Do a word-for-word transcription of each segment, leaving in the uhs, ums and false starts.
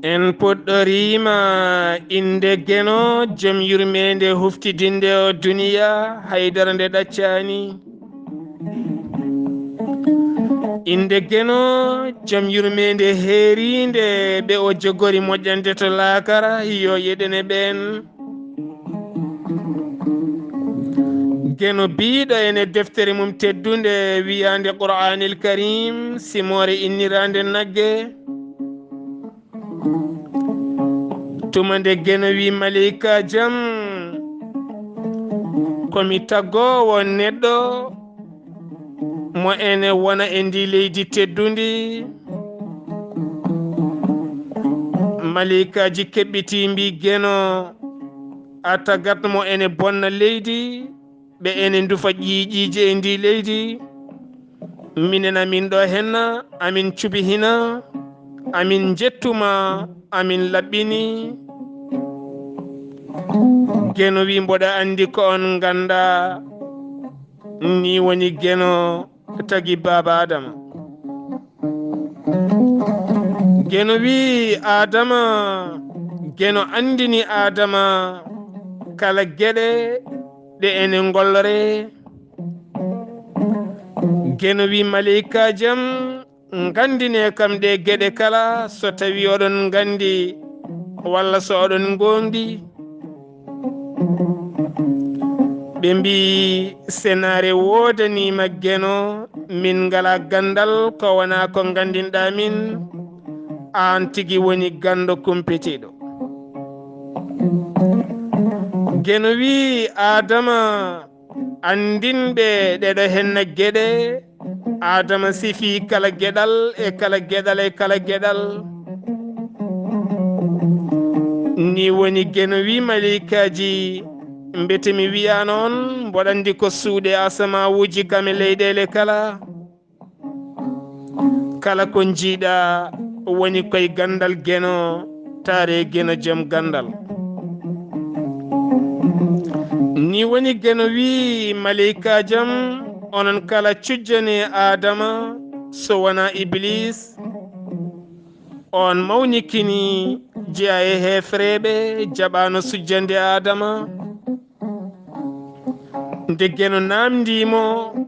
En puɗɗoriima innde Geno, jom yurmeende huftidinde o duniya, haydara nde ɗaccaani. Innde Geno, jom yurmeende heeriinde, ɓe o jogori moƴƴande to laakara, yo yeɗene ɓeen. Geno biiɗo ene deftere mum teddunde wiyaande Qur'aanil Kariim, simoore inniraande nagge. Tuma nde Geno wi maleykaajam, ko mi taggoowo neɗɗo mo ene wona e ndi leydi teddundi. Maleykaaji keɓɓitii mbi Geno, a tagat mo ene bonna leydi, ɓe ene ndufa ƴiiƴiije e ndi leydi. Minen amin ɗo henna, amin cubi hina, amin njettuma, amin laɓɓini. Geno wi mboɗa anndi ko on ngannda, ni woni Geno tagi Baaba Adama. Geno wi Adama, Geno anndini Adama kala geɗe ɗe ene ngolloree. Geno wi maleykaaji am, nganndinee kam ɗee geɗe kala, so tawii oɗon nganndi walla so oɗon ngoongɗi. Ɓe mbii, senaare woodaniima Geno, min ngalaa ganndal, ko wonaa ko nganndinɗaa min, aan tigi woni ganndo kumpitiiɗo. Geno wii, Aadama, anndinɓe ɗeɗo henna geɗe, Aadama sifii kala geɗal e kala geɗal e kala geɗal. Ni woni Geno wii maleykaaji, mbete mi wiyaano on, mboɗo anndi ko suuɗe asamawuuji kam e leyɗeele kala. Kala ko njiiɗa woni koye ganndal Geno, taare Geno jom ganndal. Ni woni Geno wii maleykaaji am, onon kala cujjane Aadama so wonaa Ibiliis. On mawnikini jeyaa e heefereeɓe, jaɓaano sujjande Aadama. Nde Geno naamndii mo,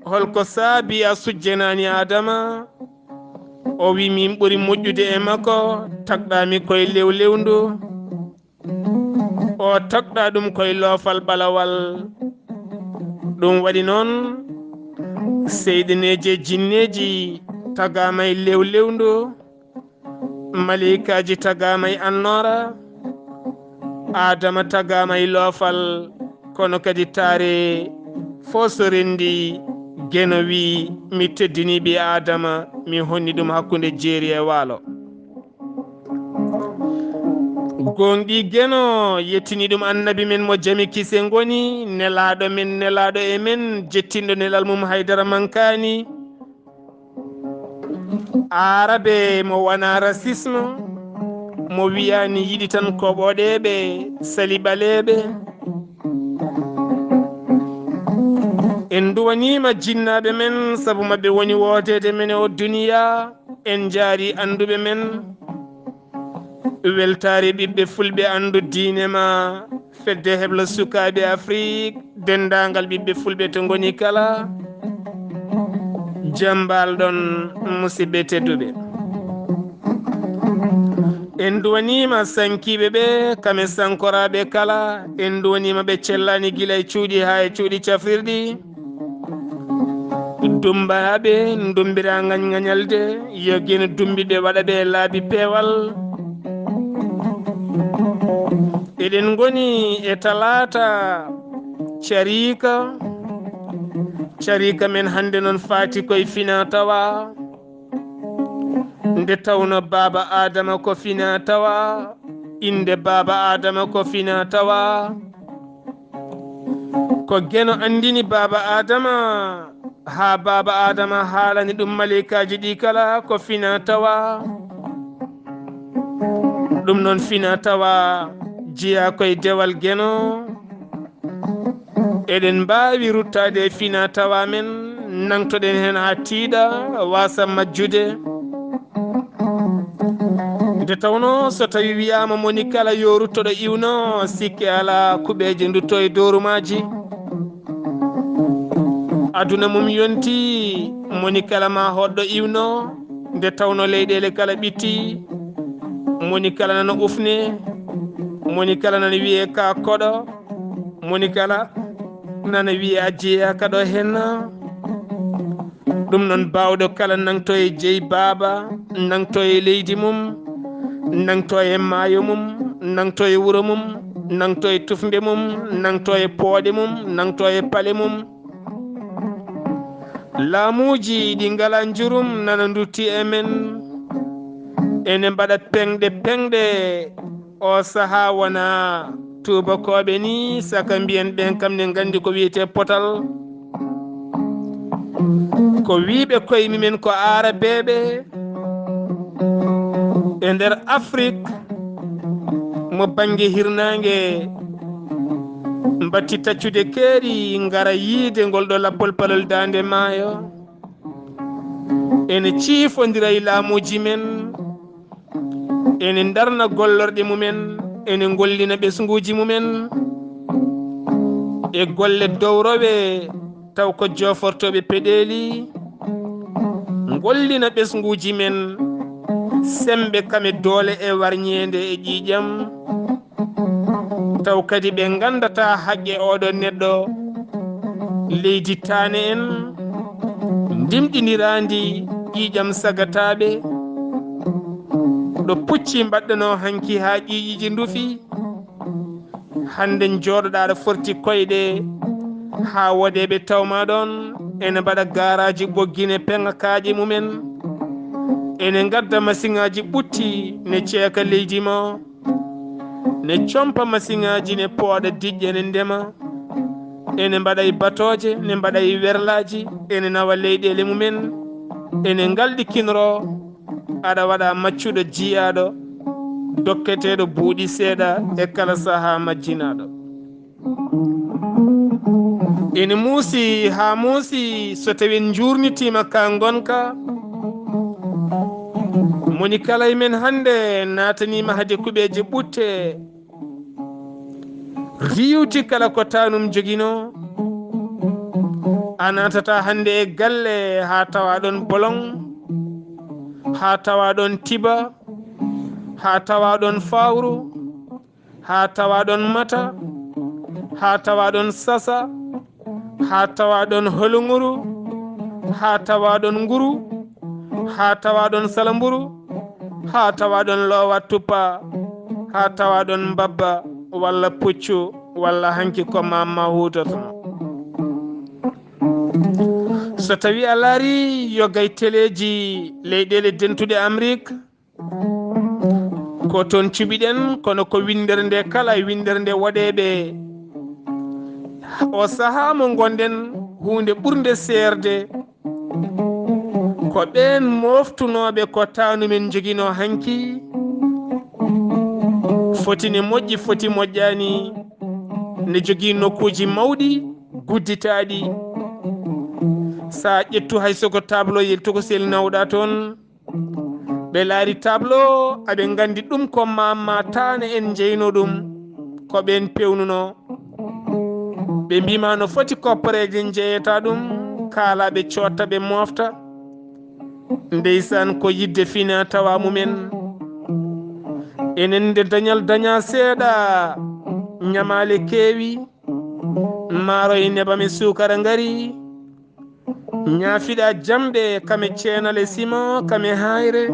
holko saabi a sujjanaani Aadama? O wii, min ɓuri moƴƴude e makko, tagɗaa mi koye lewlewndu. O tagɗaa ɗum koye loofal ɓalawal. Ɗum waɗi noon, seyɗineeji e jinneeji tagaama e lewlewndu. Maleykaaji tagaama e annoora, Aadama tagaama e loofal, kono kadi taare foo so renndii, Geno wii, mi teddinii ɓii Aadama, mi honni ɗum hakkunde jeeri e waalo. Gooŋɗii Geno, yettini ɗum annabi men mo jam e kise ngoni, nelaaɗo men, nelaaɗo e men, jettinɗo nelal mum haydara mankaani. Aarabe mo wonaa rasisme, mo wiyaani yiɗi tan koɓoɗeeɓe, sali ɓaleeɓe. En nduwaniima jinnaaɓe men, sabu maɓɓe woni wooteede men e o duniya. En njaari annduɓe men. Weltaare ɓiɓɓe fulɓe anndu diine ma, fedde heblo sukaaɓe Afrik, denndaangal ɓiɓɓe fulɓe to ngoni kala. Jam mbaal ɗon, musidɓe tedduɓe. En nduwaniima sankiiɓe ɓe, kam e sankoraaɓe kala. En nduwaniima ɓe cellaani gila e cuuɗi haa e cuuɗi cafrirɗi. Dummbaaɓe, ndummbiraa ngañŋañalde, yo Geno dummbiiɓe waɗa ɓe e laabi peewal. Eɗen ngoni e talaata cariika. Cariika men hannde noon faati koye finaa tawaa. Nde tawnoo Baaba Aadama ko finaa tawaa, innde Baaba Aadama ko finaa tawaa. Ko Geno anndini Baaba Aadama, haa Baaba Aadama haalani ɗum maleykaaji ɗi kala ko finaa tawaa. Ɗum noon finaa tawaa jeyaa koye dewal Geno. Eɗen mbaawi ruttaade e fina tawa men, nangtoɗen heen haa tiiɗa, waasa majjude. Nde tawnoo so tawii wiyaama moni kala yo ruttoɗo iwno, sikke alaa kuɓeeje ndutto e doorumaaji. Aduna mum yonti, moni kala ma hoɗɗo iwno, nde tawnoo leyɗeele kala ɓitti, moni kala nana ufne, moni kala nana wiyee ka koɗo, moni kala nana wiyee a jeeyaaka ɗo heen. Ɗum noon, baawɗo kala nangto e jeyi baaba, nangto e leydi mum, nangto e maayo mum, nangto e wuro mum, nangto e tufnde mum, nangto e pooɗe mum, nangto e pale mum. Laamuuji ɗi ngalaa njurum nana ndutti e men. Ene mbaɗa peŋɗe peŋɗe. O sahaa wonaa tuubakooɓe ni, saka mbiyen ɓeen kam ne nganndi ko wiyetee potal. Ko wiyɓe koye mumen ko aarabeeɓe e nder Afrik mo bannge hirnaange, mbatti taccude keeri, ngara yiide ngol ɗo lappol palol daande maayo. Ene ciifondira e laamuuji men, ene ndarna gollorɗe mumen, ene ngollina ɓesnguuji mumen e golle dowrowe, taw ko joofortooɓe peɗeeli, ngollina ɓesnguuji men, semmbe kame doole e warñeende e ƴiiƴam. Taw kadi ɓe nganndataa haqqe oɗo neɗɗo, leydi taane en, ndimɗiniraandi ƴiiƴam sagataaɓe, ɗo pucci mbaɗɗanoo hanki haa ƴiiƴiiji ndufi. Hannde njooɗoɗaa aɗa forti koyɗe haa woɗeeɓe tawma ɗoon, ene mbaɗa gaaraaji ɓoggine peŋa kaaƴe mumen, ene ngadda masiŋaaji ɓutti ne ceeka leydi ma. Ne compa masiŋaaji, ne pooɗa diƴƴe, ne ndema. Ene mbaɗa e batooje, ne mbaɗa e werlaaji, ene nawa leyɗeele mumen. Ene ngalɗi kinro, aɗa waɗa maccuɗo jiyaaɗo, dokketeeɗo buuɗi seeɗa e kala sahaa majjinaaɗo. Ene muusi haa muusi, so tawii en njuurnitiima ka ngonka, moni kala e men hannde naataniima hade kuɓeeje ɓutte, riiwti kala ko taanum joginoo. A naatataa hannde e galle haa tawa ɗoon boloŋ, haa tawa ɗoon tiba, haa tawa ɗoon fawru, haa tawa ɗoon mata, haa tawa ɗoon sasa, haa tawa ɗoon holuŋuru, haa tawa ɗoon nguru, haa tawa ɗoon salamburu, haa tawa ɗoon loowa tuppa, haa tawa ɗoon mbabba walla puccu walla hanki ko mamma huutotono. So tawii a laarii yogay teleeji leyɗeele dentuɗe Amrik, ko toon cuɓiɗen, kono ko winndere nde kala, winndere nde woɗeeɓe. O sahaa mo ngonɗen, huunde ɓurnde seerde, ko ɓeen mooftunooɓe ko taanu men njoginoo hanki, foti ne moƴƴi, foti moƴƴaani, ne jogii nokkuuji mawɗi, gudditaaɗi. So a ƴettu hay so ko tableau yel tokosel nawɗa toon, ɓe laari tableau, aɓe nganndi ɗum ko mamma taane en njeyno ɗum, ko ɓeen pewnunoo. Ɓe mbiima no foti koppareeje njeyata ɗum, kaalaaɓe cootta ɓe moofta. Ndeysaan, ko yiɗde fina tawa mumen. Enen nde dañal daña seeɗa, ñamaale keewi, maaro e nebam e suukara ngari, ñaafiɗa jamɗe kame ceenal e sima, kame hayre.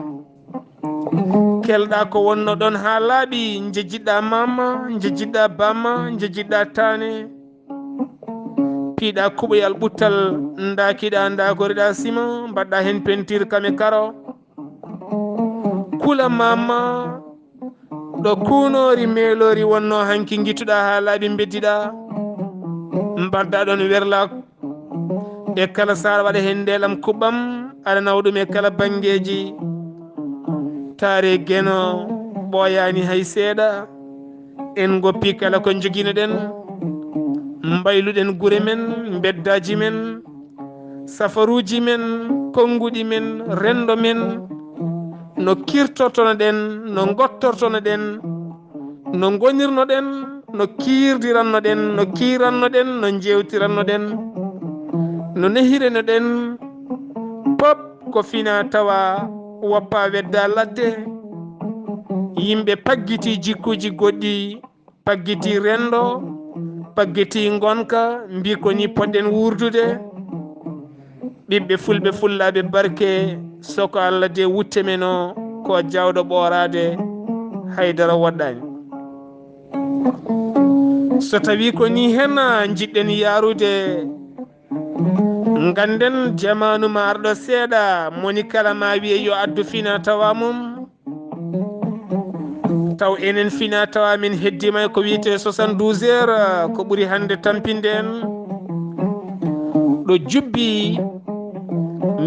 Kelɗa ko wonno ɗon haa laaɓi, njejiɗɗa mamma, njejiɗɗa bamma, njejiɗɗa taane. Piiɗa kuɓoyal ɓuttal, ndaakiɗa, ndaagoriɗa sima, mbaɗɗa heen pentir kame karo. Kula mamma, ɗo kuunoori meeloori wonno hanki ngittuɗa haa laaɓi mbeddiɗa. Mbaɗɗa ɗon werla e kala saar waɗa heen ndeelam kuɓɓam, aɗa nawa ɗum e kala banngeeji. Taare geno ɓooyaani hay seeɗa. En ngoppi kala ko njoginoɗen. Mbayluɗen gure men, mbeddaaji men, safaruuji men, konnguɗi men, renndo men, no kiirtortono-ɗen, no ngottortono-ɗen, no ngonirno-ɗen, no kiirdiranno-ɗen, no kiiranno-ɗen, no njeewtiranno-ɗen, no nehireno-ɗen, pop ko fina tawa woppa wedda ladde. Yimɓe paggitii jikkuuji goɗɗi, paggitii renndo, paggitii ngonka, mbii ko nii poɗɗen wuurdude. Ɓiɓɓe fulɓe fullaaɓe barke, so ko Allah de wutte men o, ko jaawɗo ɓooraade, haydara woɗɗaani. So tawii ko nii hen njiɗɗen yaarude, ngannden jamaanu ma arɗo seeɗa, moni kala ma wiye yo addu fina tawa mum. Taw enen fina tawa min heddiima e ko wiyetee soixante-douze heures, ko ɓuri hannde tampinde en. Ɗo jubbi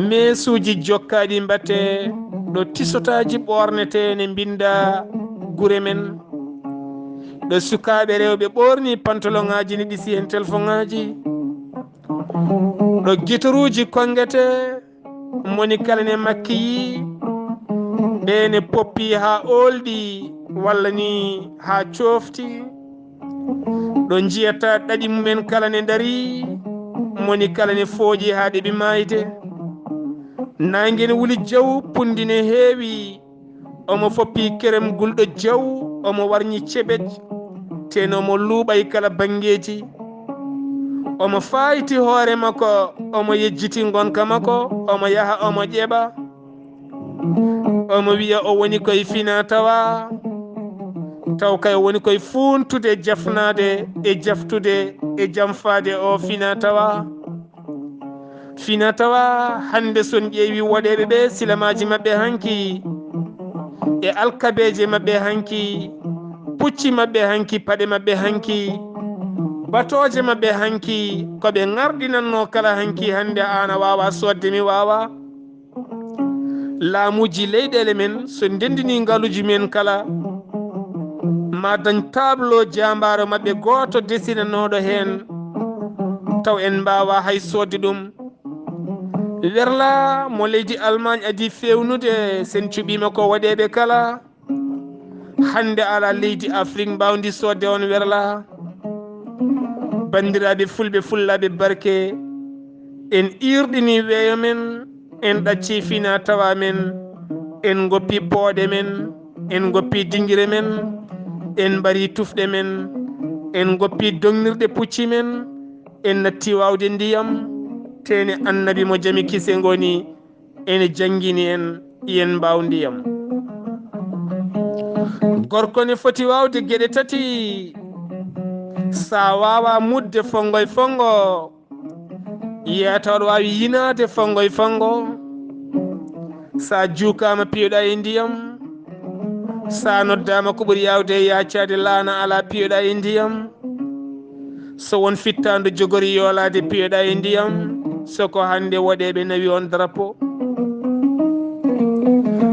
meesuuji jokkaaɗi mbatte, ɗo tisotaaji ɓoornetee ne mbinnda gure men. Ɗo sukaaɓe rewɓe ɓoorni pantoloŋaaji ne ɗisi heen telefoŋaaji. Ɗo gitaruuji konngetee, moni kala ne makkiyii, ɓe ne poppi haa oolɗi walla ni haa coofti. Ɗo njiyata ɗaɗi mumen kala ne ndarii, moni kala ne fooƴi haa ɗeɓi maayde. Naange ne wuli jaw, punndi ne heewi, omo foppi kerem gulɗo jaw, omo warñi cebej, teno omo luuɓa e kala banngeeji. Omo faayti hoore makko, omo yejjiti ngonka makko, omo yaha, omo ƴeɓa. Omo wiya o woni koye fina tawa, taw kay o woni koye fuuntude jafnaade e jaftude e jamfaade o fina tawa. Fina tawa hannde, so on ƴeewi woɗeeɓe ɓe, silamaaji maɓɓe hanki, e alkabeeje maɓɓe hanki, pucci maɓɓe hanki, paɗe maɓɓe hanki, batooje maɓɓe hanki, ko ɓe ŋarɗinannoo kala hanki, hannde aan a waawa soodde, mi waawa. Laamuuji leyɗeele men, so ndenndinii ngaluuji men kala, ma dañ tableau jaambaaro maɓɓe gooto desinanooɗo heen, taw en mbaawa hay soodde ɗum. Werla mo leydi Almaañ adii feewnude, sen cuɓiima ko woɗeeɓe kala. Hannde alaa leydi Afrik mbaawndi soodde on werla. Banndiraaɓe fulɓe, fullaaɓe barke, en iirɗinii weeyo men, en ɗaccii fina tawa men, en ngoppi pooɗe men, en ngoppi dingire men, en mbarii tufɗe men, en ngoppi dognirɗe pucci men, en natti waawde ndiyam, teene Annabi mo jami kise ngoni, ene janngini en, yen mbaaw ndiyam. Gorko ne foti waawde geɗe tati. Sa waawa mudde fonngo e fonngo, yiyata aɗa waawi yinaade fonngo e fonngo. Sa juukaama, piyoɗa e ndiyam. Sa noddaama, ko ɓuri yaawde e yaacaade laana alaa, piyoɗa e ndiyam. So won fittaandu jogori yoolaade, piyoɗa e ndiyam. So ko hannde woɗeeɓe nawi on drapeau.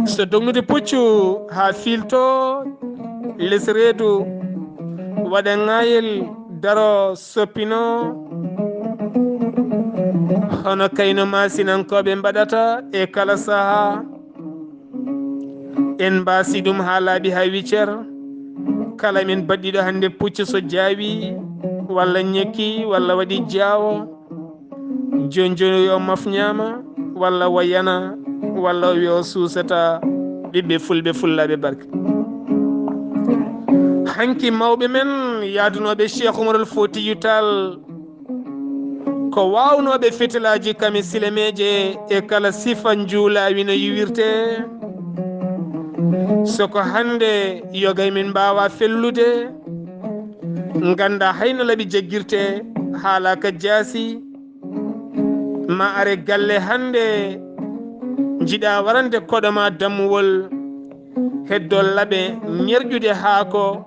So dognude puccu haa fiilto les reedu, waɗa ŋaayel, daro, soppino, hono kayno maasinankooɓe mbaɗata e kala sahaa. En mbaasi ɗum haa laaɓi haa wiccer. Kala men baɗɗiiɗo hannde puccu so jaawi, walla ñekki, walla waɗi jaawo, jooni jooni yo maf ñaama, walla o yana, walla o wiya o suusata ɓiɓɓe fulɓe, fullaaɓe barke. Hanki mawɓe men yaadunooɓe Cheikh Umarul Foutiyou Tall, ko waawnooɓe fitilaaji kam e silameeje e kala sifa njuulaawi no yiwirtee. So ko hannde yoga e men mbaawa fellude, ngannda hay no laɓi jaggirtee, haalaaka jaasi, ma are galle hannde, njiɗa warande koɗo ma dammuwol, heddo laɓe ñerƴude haako,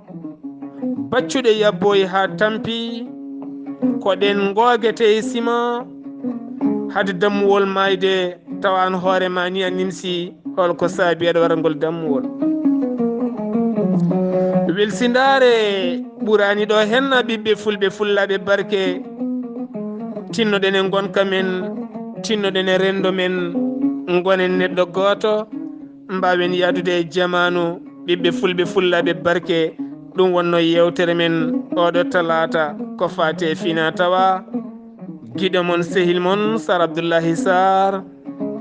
baccuɗe yabboyi haa tampi, ko ɗen ngoogete e sima, hade dammuwol maayde, tawa an hoore ma ni a nimsi, hol ko saabi aɗa warangol dammuwol? Welsindaare ɓuraani ɗo henna ɓiɓɓe fulɓe fullaaɓe barke. Tinnoɗen e ngonka men, tinnoɗen e renndo men, ngonen neɗɗo gooto, mbaawen yahdude e jamaanu. Ɓiɓɓe fulɓe fullaaɓe barke, ɗum wonno yeewtere men oɗo talaata, ko faati e fina tawa. Giɗo mon, sehil mon, Sar Abdullahi Sar,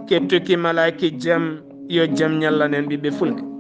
kettuki malaaki jam, yo jam ñallanen ɓiɓɓe fulɓe.